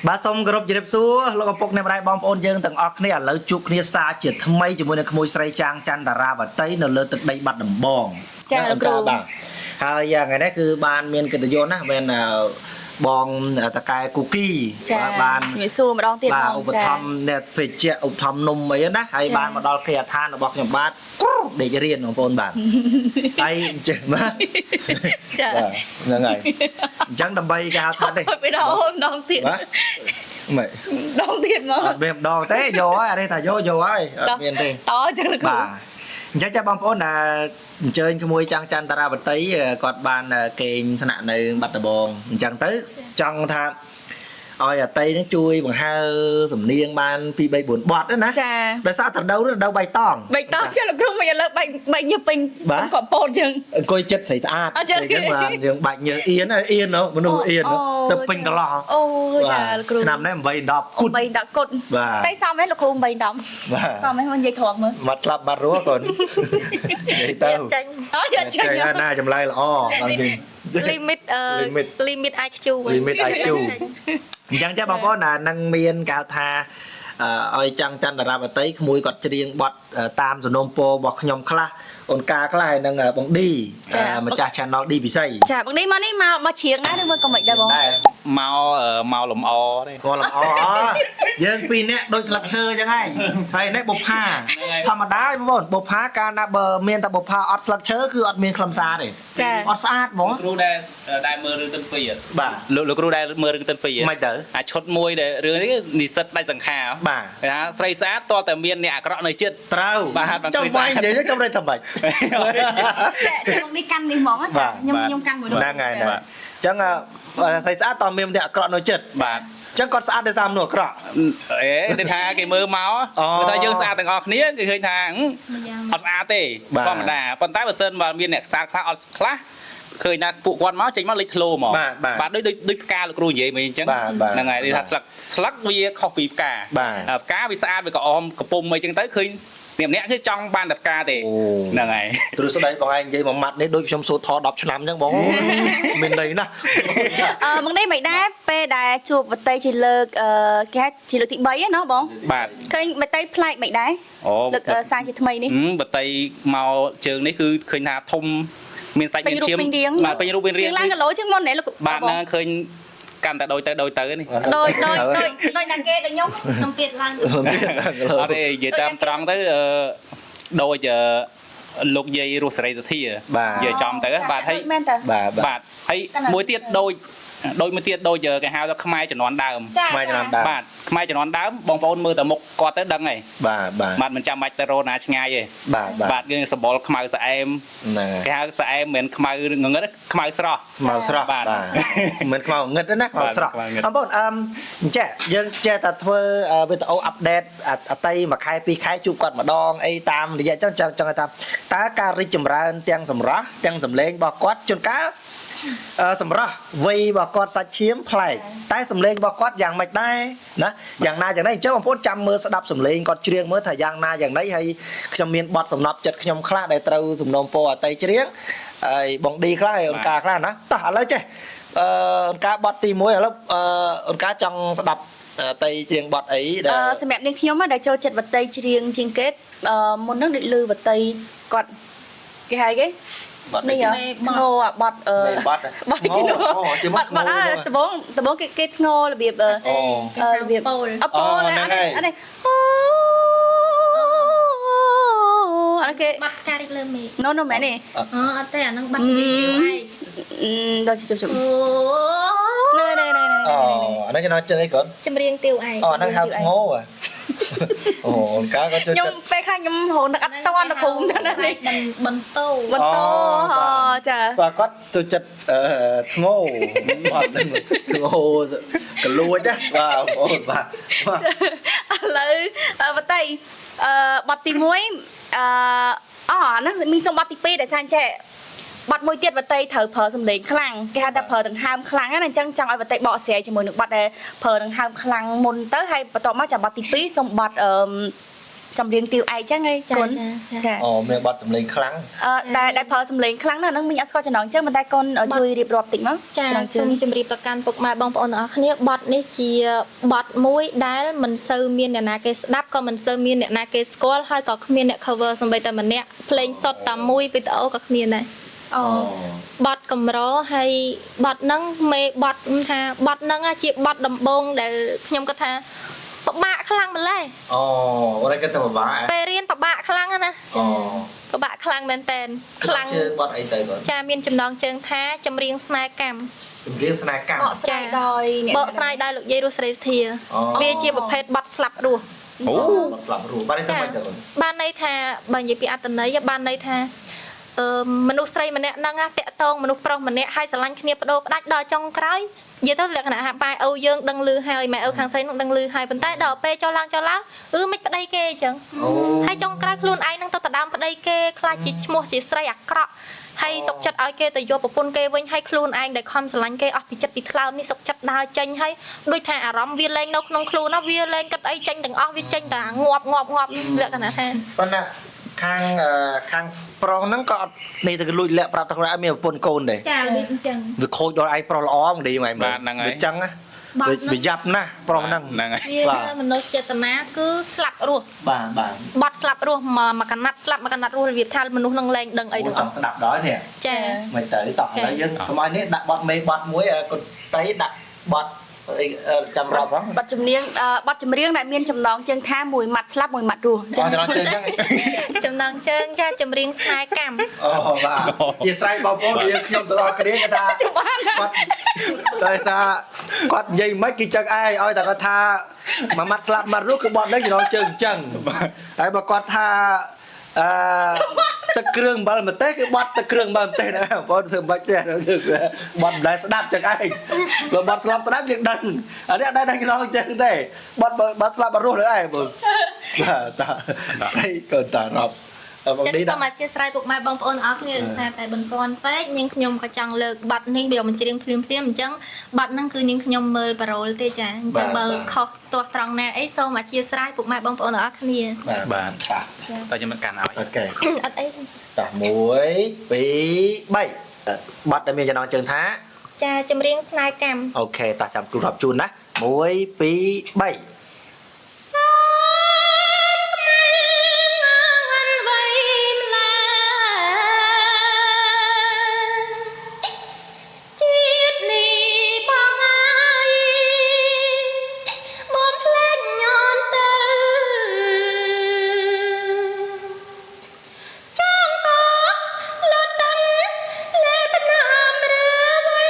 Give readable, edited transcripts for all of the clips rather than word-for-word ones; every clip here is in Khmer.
បាទសូមគោរពជម្រាបសួរលោកឪពុកអ្នកម្ដាយបងប្អូនយើងទាំងអស់គ្នាឥឡូវជួបគ្នាសាជាថ្មីជាមួយនឹងក្មួយស្រីចាងចន្ទរាវតីនៅលើទឹកដីបាត់ដំបង ចាលោកគ្រូ បាទហើយថ្ងៃនេះគឺបានមានកិត្តិយសណាស់មានបងតកែគូគី ចា បាន ជំរាបសួរម្ដងទៀត បាទ បងចា ឧបត្ថម្ភអ្នកភេសជ្ជៈឧបត្ថម្ភនំអីណាហើយ ចា បានមកដល់គេហដ្ឋានរបស់ខ្ញុំបាទគ្រូដេករៀនបងប្អូនបាទ ហើយអញ្ចឹងបាទ ចា បាទហ្នឹងហើយអញ្ចឹងដើម្បីគេហៅថានេះ ទៅពីដល់អូនម្ដងទៀត បាទមិន ម្ដងទៀតមក អត់មានម្ដងទេយកហើយអានេះថាយកយកហើយអត់មានទេ តចឹងលោកគ្រូ បាទអញ្ចឹងចាបងប្អូនណាអញ្ជើញក្មួយចាំងចន្ទរាវតីគាត់បានគេងស្នាក់នៅបាត់ដំបងអញ្ចឹងទៅចង់ថាឲ្យអតីនឹងជួយបង្ហើសំនៀងបាន2 3 4បទណា ចា ដោយសារត្រដូវនោះត្រដូវបៃតង បីតចឹងលោកគ្រូមិនឥឡូវបែកបែកញើសពេញ បាទ កពោតចឹង អង្គុយចិត្តស្រីស្អាត អត់ចឹង អញ្ចឹងបានយើងបាច់ញើសអៀនអៀនហ៎មនុស្សអៀន អូ ទៅពេញកន្លោះ អូចាលោកគ្រូ ឆ្នាំនេះ8 10គូត 8 10គុត បាទ តែសមហ៎លោកគ្រូ8 10 បាទ សមហ៎មកនិយាយត្រង់មើល មាត់ស្លាប់បាត់រស់កូននិយាយទៅ ចាញ់ អូយកចឹង ចេះណាចម្លើយល្អដល់យើង limit អឺ Limit limit IQ វិញ limit IQ អញ្ចឹងចាបងប្អូនណានឹងមានគេហៅថាអឺឲ្យចាំងចន្ទរាវតីក្មួយគាត់ច្រៀងបទតាមសំណុំពររបស់ខ្ញុំខ្លះអូនកាខ្លះហើយនឹងបងឌីម្ចាស់ channel ឌីពិសី ចាបងនេះមកនេះមកមកច្រៀងដែរឬមួយក៏មិនដែរបង ដែរ មកមកលំអទេ គាត់ល្អយើងពីរនាក់ដូចស្លឹកឈើអញ្ចឹងឯងហើយនេះបុប្ផាធម្មតាបងប្អូនបុប្ផាកាលណាបើមានតែបុប្ផាអត់ស្លឹកឈើគឺអត់មានខ្លឹមសារទេ ចា អត់ស្អាតហ្មង គ្រូដែលដែលមើលរឿងតិនពីរ បាទ លោកលោកគ្រូដែលមើលរឿងតិនពីរ មិនទៅ អាឈុតមួយដែលរឿងនេះនិស្សិតដាច់សង្ខារ បាទ គេថាស្រីស្អាតតើតែមានអ្នកអាក្រក់នៅជិត ត្រូវ បាទបាទ ចង់វាយនិយាយចង់រៃធ្វើម៉េច ចាចាបងនេះកាន់នេះហ្មងចា បាទ ខ្ញុំខ្ញុំកាន់មួយ ហ្នឹងហើយណាអញ្ចឹងស្រីស្អាតតមានអ្នកអាក្រក់នៅចិត្ត បាទ អញ្ចឹងគាត់ស្អាតដោយសារមនុស្សអាក្រក់ អេគេថាគេមើលមក អូ បើថាយើងស្អាតទាំងអស់គ្នាគេឃើញថាហឹមអត់ស្អាតទេ បាទ ធម្មតាប៉ុន្តែបើសិនបើមានអ្នកស្អាតខ្លះអត់ខ្លះឃើញថាពួកគាត់មកចេញមកលេចធ្លោមក បាទបាទ បាទដូចដូចដូចផ្កាលោកគ្រូនិយាយមិញអញ្ចឹង បាទបាទ ហ្នឹងហើយគេថាស្លឹកស្លឹកវាខុសពីផ្កា បាទ ផ្កាវាស្អាតវាក៏អមកំពុំអីចឹងទៅឃើញអ្នកម្នាក់គឺចង់បានតែផ្កាទេ អូ ហ្នឹងហើយ ទ្រឹស្ដីបងឯងនិយាយមួយម៉ាត់នេះដូចខ្ញុំសូត្រធម៌10ឆ្នាំអញ្ចឹងបងមានន័យណាស់ អឺមកនេះមិនដែរពេលដែលជួបវតីជាលើកអឺគេហៅជាលើកទី3ហ្នឹងណោះបង បាទ ឃើញបតីប្លែកមិនដែរ អូ លើកសាជាថ្មីនេះ ហឹមបតីមកជើងនេះគឺឃើញថាធំមានសាច់ ពេញ មានឈាម រូបពេញរាង បាទពេញរូបពេញរាង ជាងឡើងគីឡូជាងមុនណែលោក បាទហ្នឹងឃើញកាន់តែដូចទៅដូចទៅនេះ ដូចដូចដូចដូចណាគេដូចខ្ញុំ សំទៀតឡើង អត់ទេនិយាយតាមត្រង់ទៅអឺដូចលោកយាយរស់សេរីសុធា បាទ និយាយចំទៅបាទហើយ មែនតើ បាទបាទ បាទហើយ កាលណា មួយទៀតដូចដូចមួយទៀតដូចគេហៅថាខ្មែរជំនាន់ដើម ចា ខ្មែរជំនាន់ដើម បាទខ្មែរជំនាន់ដើមបងប្អូនមើលតែមុខគាត់ទៅដឹងហើយ បាទបាទ បាទមិនចាំបាច់ទៅរកណាឆ្ងាយទេ បាទបាទ បាទគឺសម្បុរខ្មៅស្អែម ហ្នឹងហើយ គេហៅស្អែមមិនមែនខ្មៅងងឹតទេខ្មៅស្រស់ ស្មៅស្រស់ បាទ មិនមែនខ្មៅងឹតទេណាខ្មៅស្រស់ បាទខ្មៅងឹត បងប្អូនអឺមអញ្ចឹងយើងចេះតែធ្វើវីដេអូអាប់ដេតអតីមួយខែពីរខែជួបគាត់ម្ដងអីតាមរយៈចឹងចង់ចង់ឲ្យថាតើការរីកចម្រើនទាំងសម្រស់ទាំងសម្លេងរបស់គាត់ជួនកាលសម្រស់វ័យរបស់គាត់សាច់ឈាមប្លែកតែសម្លេងរបស់គាត់យ៉ាងម៉េចដែរណាយ៉ាងណាយ៉ាងណីអញ្ចឹងបងប្អូនចាំមើលស្ដាប់សម្លេងគាត់ច្រៀងមើលថាយ៉ាងណាយ៉ាងណីហើយខ្ញុំមានបទសំណប់ចិត្តខ្ញុំខ្លះដែលត្រូវសំណូមពរអតីច្រៀងហើយបងឌីខ្លះហើយអូនកាខ្លះណាតោះឥឡូវចេះអឺអូនកាបទទី1ឥឡូវអឺអូនកាចង់ស្ដាប់អតីច្រៀងបទអីដែល អឺសម្រាប់នាងខ្ញុំណាដែលចូលចិត្តវតីច្រៀងជាងគេអឺមុនហ្នឹងដូចលឺវតីគាត់គេហៅគេ បទ នេះហ៎ធ្ងោអាបត់អឺ មេបទ បត់គេនោះ អូជា បត់បត់អើដបងដបងគេគេធ្ងោរបៀបអឺ អូ អឺរបៀប ពោល អពោល អូហ្នឹងហើយ អានេះអូអានេះគេ បាត់ផ្ការីកលើមេឃ ណូណូមែនទេ អូអត់ទេអាហ្នឹងបាត់រីកលើឯង អឺដល់ជុំជុំ អូ ណែណែណែណែ អូអានេះគេណោះជើងអីគាត់ ចម្រៀងទាវឯង អូអាហ្នឹងហៅធ្ងោហ៎អូអូនកាគាត់ចូល ខ្ញុំ ចិត្ត ពេលខ្លះខ្ញុំរហូតនឹកអត់តន់ដល់ភូមិទៅណានេះ បន្តោ បន្ត អូ អូចា បាទគាត់ចូលចិត្តអឺធ្ងោអត់ដឹងធ្ងោកលួចណាបាទបងប្អូនបាទបាទ ឥឡូវបតីអឺបទទី1អឺអូអាហ្នឹងមានសុំបទទី2ដែលចាញ់ចេះបទមួយទៀតបតីត្រូវប្រើសំឡេងខ្លាំងគេហៅថាប្រើដង្ហើមខ្លាំងណាអញ្ចឹងចង់ឲ្យបតីបកស្រាយជាមួយនឹងបទដែលប្រើដង្ហើមខ្លាំងមុនទៅហើយបន្ទាប់មកចាំបទទី2សុំបទអឺ ចម្រៀងទាវឯកចឹងឯង ចា កូន ចាចា ចា អូមានបទសម្លេងខ្លាំង អឺដែលដែលប្រើសំឡេងខ្លាំងណាស់ហ្នឹងមីងអត់ស្គាល់ចំណងជើងប៉ុន្តែកូនជួយរៀបរាប់តិចមក ចា ចំណងជើង សូមជម្រាបប្រកាន់ពុកម៉ែបងប្អូនទាំងអស់គ្នាបទនេះជាបទមួយដែលមិនសូវមានអ្នកណាគេស្ដាប់ក៏មិនសូវមានអ្នកណាគេស្គាល់ហើយក៏គ្មានអ្នក cover សូម្បីតែម្នាក់ភ្លេងសុទ្ធតែមួយវីដេអូក៏គ្មានដែរ អូ បទកម្រហើយបទហ្នឹងមេបទថាបទហ្នឹងជាបទដំបូងដែលខ្ញុំគាត់ថាពិបាកខ្លាំងម្ល៉េះ អូអរគេទៅពិបាក ពេលរៀនពិបាកខ្លាំងណាស់ណា អូ ពិបាកខ្លាំងមែនតែនខ្លាំង ជើងបទអីទៅគាត់ ចាមានចំណងជើងថាចម្រៀងស្នេហ៍កម្ម ចម្រៀងស្នេហ៍កម្ម បកស្រាយដោយអ្នក បកស្រាយដោយលោកយាយរស់ស្រីសធា អូ វាជាប្រភេទបទស្លាប់រស់ អូ បទស្លាប់រស់បាទនេះទៅមិនទៅគាត់ បានន័យថាបើនិយាយពីអត្តន័យបានន័យថាអឺមនុស្សស្រីម្នាក់ហ្នឹងណាតាក់តងមនុស្សប្រុសម្នាក់ហើយស្រឡាញ់គ្នាបដូរផ្ដាច់ដល់ចុងក្រោយនិយាយទៅលក្ខណៈថាប៉ែឪយើងដឹងឮហើយម៉ែឪខាងស្រីនោះដឹងឮហើយប៉ុន្តែដល់ពេលចុះឡើងចុះឡើងអឺមិនប្តីគេអញ្ចឹង អូ ហើយចុងក្រោយខ្លួនឯងនឹងទៅដណ្ដើមប្តីគេខ្លាចជាឈ្មោះជាស្រីអាក្រក់ហើយសុកចិត្តឲ្យគេទៅយកប្រពន្ធគេវិញហើយខ្លួនឯងដែលខំស្រឡាញ់គេអស់ពីចិត្តពីថ្លើមនេះសុកចិត្តដើរចេញហើយដូចថាអារម្មណ៍វាលែងនៅក្នុងខ្លួនណាវាលែងគិតអីចេញទាំងអស់វាចេញតែងាប់ងាប់ងាប់លក្ខណៈថា ប៉ុន្តែខាងអឺខាងប្រុសហ្នឹងក៏អត់នេះទៅលួចលាក់ប្រាប់ថាខ្លួនឯងមានប្រពន្ធកូនដែរ ចារបៀបអញ្ចឹង វាខូចដល់ឯងប្រុសល្អមិនดีហ្នឹងឯង បាទហ្នឹងហើយ វាចឹងណា បាត់ហ្នឹង វាយ៉ាប់ណាស់ប្រុសហ្នឹង ហ្នឹងហើយ វា បាទ មនោចេតនាគឺស្លាប់រស់ បាទបាទ បត់ស្លាប់រស់មកមកកណាត់ស្លាប់មកកណាត់រស់របៀបថាមនុស្សនឹងលែងដឹងអីទាំងអស់ ចង់ស្ដាប់ដល់នេះ ចា មិនទៅតោះឥឡូវយើងកុំឲ្យនេះដាក់បទមេបទមួយគាត់តៃដាក់បទអីចាំរាប់ហ្នឹង បទចម្រៀងបទចម្រៀងដែលមានចំណងជើងថាមួយម៉ាត់ស្លាប់មួយម៉ាត់រស់ ចង់ចំណងជើងចឹង ចំណងជើងចាចម្រៀងស្នេហ៍កម្ម អូបាទជាស្រ័យបងប្អូនយើងខ្ញុំទាំងអស់គ្នាគេថា ច្បាស់ណាស់ គាត់តែថាគាត់និយាយមិនគេចឹងឯងឲ្យតែគាត់ថាមួយម៉ាត់ស្លាប់ម៉ាត់រស់គឺបទហ្នឹងចំណងជើងអញ្ចឹងហើយបើគាត់ថាអឺទឹកគ្រឿងអំបិលម្ទេសគឺបត់ទឹកគ្រឿងអំបិលម្ទេសហ្នឹងបងប្អូនធ្វើមិនទេបត់មិនដែលស្ដាប់ចឹងឯងបើបត់ស្លាប់ស្ដាប់យើងដឹងអានេះអត់ដែលដឹងចំណងជើងទេបត់បត់ស្លាប់បត់រស់ហ្នឹងឯងបងបាទតាហើយកូនតារាប់បង ចឹង នេះដាក់ សូមអធិស្ឋានពុកម៉ែបងប្អូនអរគ្នាដោយសារតែបន្ទាន់ពេកនាងខ្ញុំក៏ចង់លើកបទនេះវាមកច្រៀងភ្លាមភ្លាមអញ្ចឹងបទហ្នឹងគឺនាងខ្ញុំមើលប៉ារ៉ូលទេចាអញ្ចឹងបើខុសទាស់ត្រង់ណាអីសូមអធិស្ឋានពុកម៉ែបងប្អូនអរគ្នា បាទ បាទ បាទ តើខ្ញុំមិនកាន់ឲ្យ OK អត់អីទេ តោះ1 2 3បទដែលមានចំណងជើងថា ចាចម្រៀងស្នេហ៍កម្ម OK តោះចាំគ្រូរាប់ជូនណា1 2 3 សានខ្មៅងងវៃម្លាជាតិនេះបងអើយបំភ្លេចញនទៅចង់កលត់តឹងលើថ្នាំរើវៃ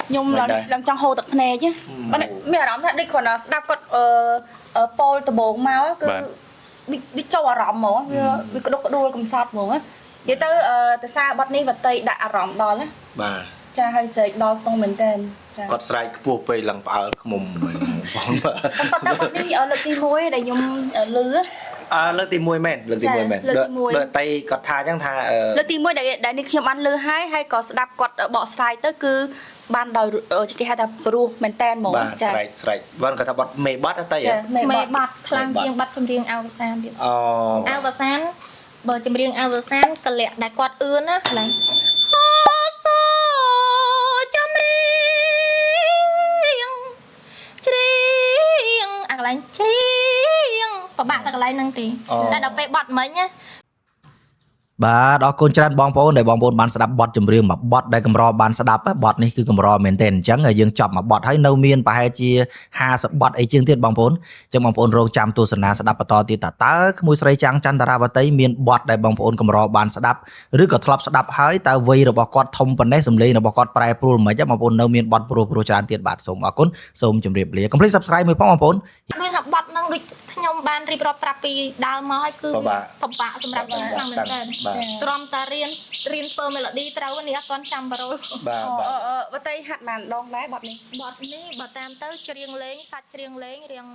ខ្ញុំឡើង មិនដែរ ឡើងចង់ហូរទឹកភ្នែកណាបើមានអារម្មណ៍ថាដូចគ្រាន់តែស្ដាប់គាត់អឺអឺពោលដំបងមកគឺដូចដូចចូលអារម្មណ៍ហ្មងវាវាក្តុកក្តួលកំសត់ហ្មងណានិយាយទៅអឺតសារបတ်នេះវតីដាក់អារម្មណ៍ដល់ណា បាទ ចាហើយស្រែកដល់តង់មែនតើចា គាត់ស្រែកខ្ពស់ពេកឡើងផ្អើលខ្មុំបងបាទ ប៉ុន្តែបទនេះលើកទី1ដែលខ្ញុំលឺ អើលើកទី1មែនលើកទី1មែន លើកទី1 ដូចតៃគាត់ថាអញ្ចឹងថាអឺ លើកទី1ដែលដែលនេះខ្ញុំបានលឺហើយហើយក៏ស្ដាប់គាត់បកស្រាយទៅគឺបានដោយគេហៅថាព្រោះមែនតែនហ្មង បាទ ចា ស្រែកស្រែកបានគាត់ថាបត់មេបត់តៃ ចាមេ មេ បទ បាត់ខ្លាំងជាងបាត់ចម្រៀងអវសានទៀត អូ អវសានបើចម្រៀងអវសានកលៈដែលគាត់អឿនណាកន្លែងអូសូចម្រៀងច្រៀងអាកន្លែងច្រៀងពិបាកតែកន្លែងហ្នឹងទេតែដល់ពេលបាត់មិញណា បាទអរគុណច្រើនបងប្អូនដែលបងប្អូនបានស្ដាប់បទចម្រៀងមួយបទដែលកម្របានស្ដាប់បទនេះគឺកម្រមែនទែនអញ្ចឹងយើងចប់មួយបទហើយនៅមានប្រហែលជា50បទអីជាងទៀតបងប្អូនអញ្ចឹងបងប្អូនរងចាំទស្សនាស្ដាប់បន្តទៀតតើតើក្មួយស្រីចាំងចន្ទរាវតីមានបទដែលបងប្អូនកម្របានស្ដាប់ឬក៏ធ្លាប់ស្ដាប់ហើយតើវ័យរបស់គាត់ធំប៉ុណ្ណេះសំឡេងរបស់គាត់ប្រែប្រួលមិនខ្មិចបងប្អូននៅមានបទព្រោះព្រោះច្រើនទៀតបាទសូមអរគុណសូមជម្រាបលាកុំភ្លេច Subscribe មួយផងបងប្អូន ដូចថាបត់ហ្នឹងដូចខ្ញុំបានរៀបរាប់ប្រាប់ពីដើមមកហើយគឺ ពិបាក ពិបាកសម្រាប់ខ្ញុំខ្លាំងមែនទែន បាទ ទ្រាំតែរៀនរៀនធ្វើ melody ត្រូវនេះអត់ទាន់ចាំបារ៉ូល បាទ អឺអឺវតីហាត់បានដងដែរបទនេះ បត់នេះបើតាមទៅច្រៀងលេងសាច់ច្រៀងលេងរៀង